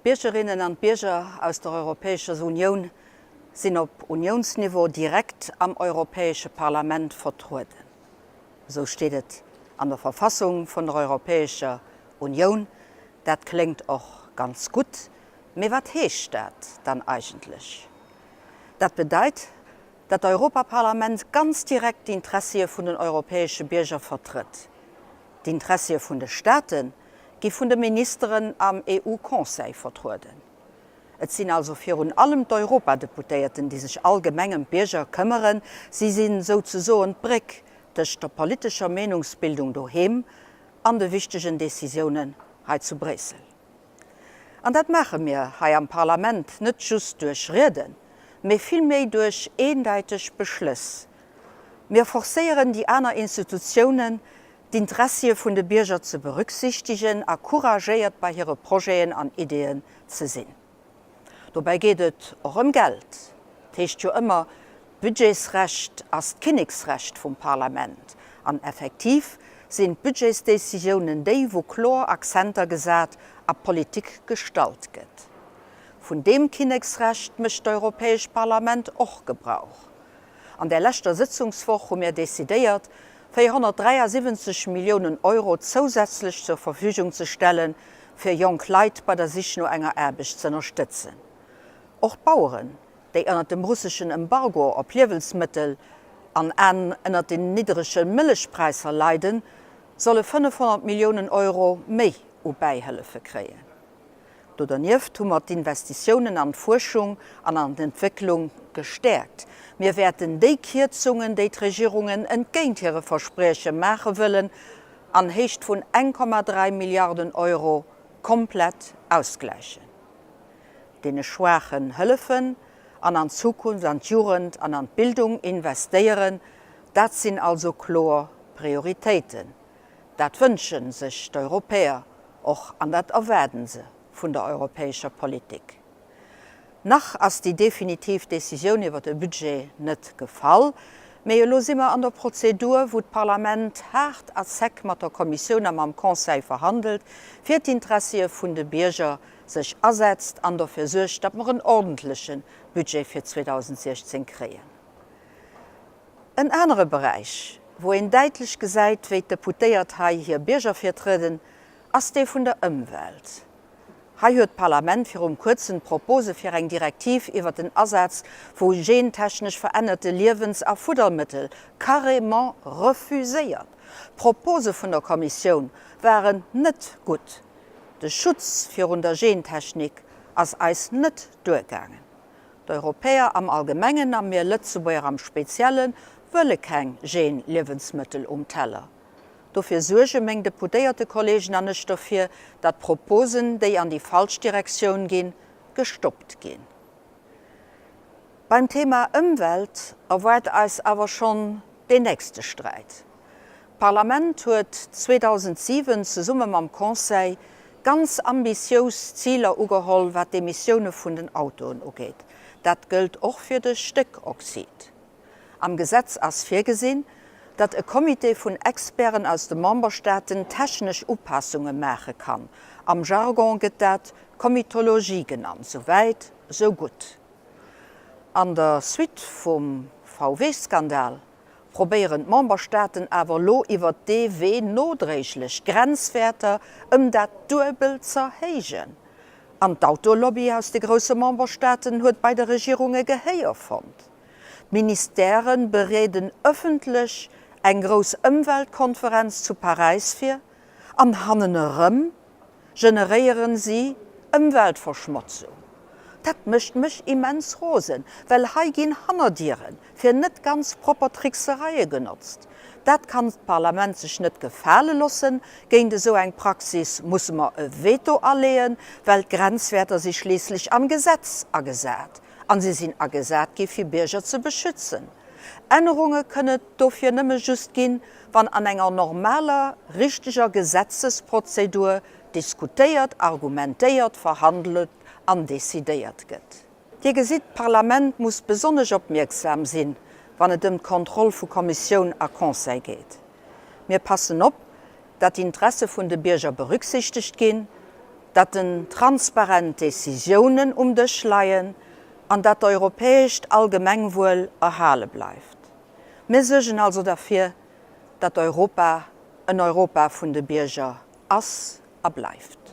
D'Biergerinnen an d'Bierger aus der Europäescher Unioun sinn op Uniounsniveau direkt am Europäesche Parlament vertrueden. Esou steet et an der Verfassung vun der Europäescher Unioun. Dat kléngt och ganz gutt, mee wat heescht dat dann eigentlech? Dat bedeit, dat d'Europaparlament ganz direkt d'Intressie vun den europäesche Bierger vertrëtt. D'Intressie vun de Staate gi vun de Ministeren am EU-Conseil vertrueden. Et sinn also virun allem d'Europadeputéierten, déi sech allgemeng ëm d'Bierger këmmeren. Si sinn souzesoen d'Bréck tëscht der politescher Meenungsbildung doheem an de wichtegen Decisiounen hei zu Bréissel. An dat maache mir hei am Parlament net just duerch Rieden, mee villméi duerch eendeiteg Beschlëss. Mir forcéieren déi aner Institutiounen, d'Intressie vun de Bierger ze berücksichtigen a couragéiert bei hire Projeten an Ideeën ze sinn. Dobäi geet et och ëm Geld. Et heescht jo ëmmer, d'Budgetsrecht ass d'Kinneksrecht vum Parlament. An effektiv sinn d'Budgetsdécisiounen déi, wou kloer Akzenter gesat a Politik gestallt gëtt. Vun deem Kinneksrecht mécht d'Europäescht Parlament och Gebrauch. An där leschter Sëtzungswoch hu mir decidéiert, 473 Milliounen Euro zousätzlech zur Verfügung ze stellen, fir jonk Leit bei der Sich no enger Aarbecht z'ënnerstëtzen. Och d'Baueren, déi ënnert dem russeschen Embargo op Liewensmëttel an an ënnert den nidderege Mëllechpräisser leiden, solle 500 Milliounen Euro méi u Bäihëllefe kréien. Do dernieft hu mer d'Investitiounen an d'Fuerschung an an d'Entwécklung gestäerkt. Mir wäerten déi Kierzungen, déi d'Regierungen entgéint hire Versprieche maache wëllen, an Héicht vun 1,3 Milliarden Euro komplett ausgläichen. Deene Schwaachen hëllefen an an d'Zukunft, an d'Jugend an an d'Bildung investéieren, dat sinn also kloer Prioritéiten. Dat wënsche sech d'Europäer och an dat erwaarden se vun der europäescher Politik. Nach ass déi definitiv Decisioun iwwer de Budget net gefall, mee elo si mer an der Prozedur, wou d'Parlament haart a sec mat der Kommissioun a mam Conseil verhandelt, fir d'Intressie vun de Bierger sech asetzt an dofir suergt, datt mer en ordentleche Budget fir 2016 kréien. En anere Beräich, wou een däitlech gesäit, wéi d'Deputéiert hei hir Bierger virtrieden, ass dee vun der Ëmwelt. Hei huet d'Parlament virum kuerzen d'Propose fir eng Direktiv iwwert den Asaz vu gentechnesch verännerte Liewens a Fuddermëttel carrément refuséiert. D'Propose vun der Kommissioun waren net gutt. De Schutz virun der Gentechnik ass eis net duergaangen. D'Europäer am Allgemengen a mir Lëtzebuerger am Spezielle wëlle keng Gen-Liewensmëttel um Teller. Dofir suerge meng Deputéiertekollegen an ech dofir, datt Proposen, déi an déi falsch Direktioun ginn, gestoppt ginn. Beim Thema Ëmwelt erwaart eis awer schonn deen nächste Sträit. D'Parlament huet 2007 zesumme mam Conseil ganz ambitious Ziler ugeholl, wat d'Emissioune vun den Autoen ugeet. Dat gëllt och fir de Stéckoxid. Am Gesetz ass virgesinn, datt e Comité vun Experten aus de Memberstaaten technesch Upassunge maache kann. Am Jargon gëtt dat Komitologie genannt. Sou wäit, sou gutt. An der Suite vum VW-Skandal probéieren d'Memberstaaten awer elo iwwert dee Wee nodréiglech d'Grenzwäerter ëm dat Duebelt z'erhéijen. An d'Autolobby aus de grousse Memberstaaten huet bei de Regierunge Gehéier fonnt. D'Ministèrë bereeden ëffentlech eng grouss Ëmweltkonferenz zu Paräis vir an hannenerëm generéieren si Ëmweltverschmotzung. Dat mécht mech immens rosen, well hei ginn Hannerdiere fir net ganz propper Tricksereie genotzt. Dat kann d'Parlament sech net gefale loossen. Géint esou eng Praxis musse mer e Veto aleeën, well d'Grenzwäerter si schliisslech am Gesetz agesat an si sinn agesat gi fir Bierger ze beschützen. Ännerunge kënne et dofir nëmme just ginn, wann an enger normaler, richteger Gesetzesprozedur diskutéiert, argumentéiert, verhandelt an decidéiert gëtt. Dir gesitt, d'Parlament muss besonnesch opmierksam sinn, wann et ëm d'Kontroll vu Kommissioun a Conseil geet. Mir passen op, datt d'Interesse vun de Bierger berücksichtegt ginn. dat den transparent Decisiounen um Dësch leien an dat d'europäescht Allgemengwuel erhale bleift. Mir suergen also derfir, dat Europa en Europa vun de Bierger ass a bleift.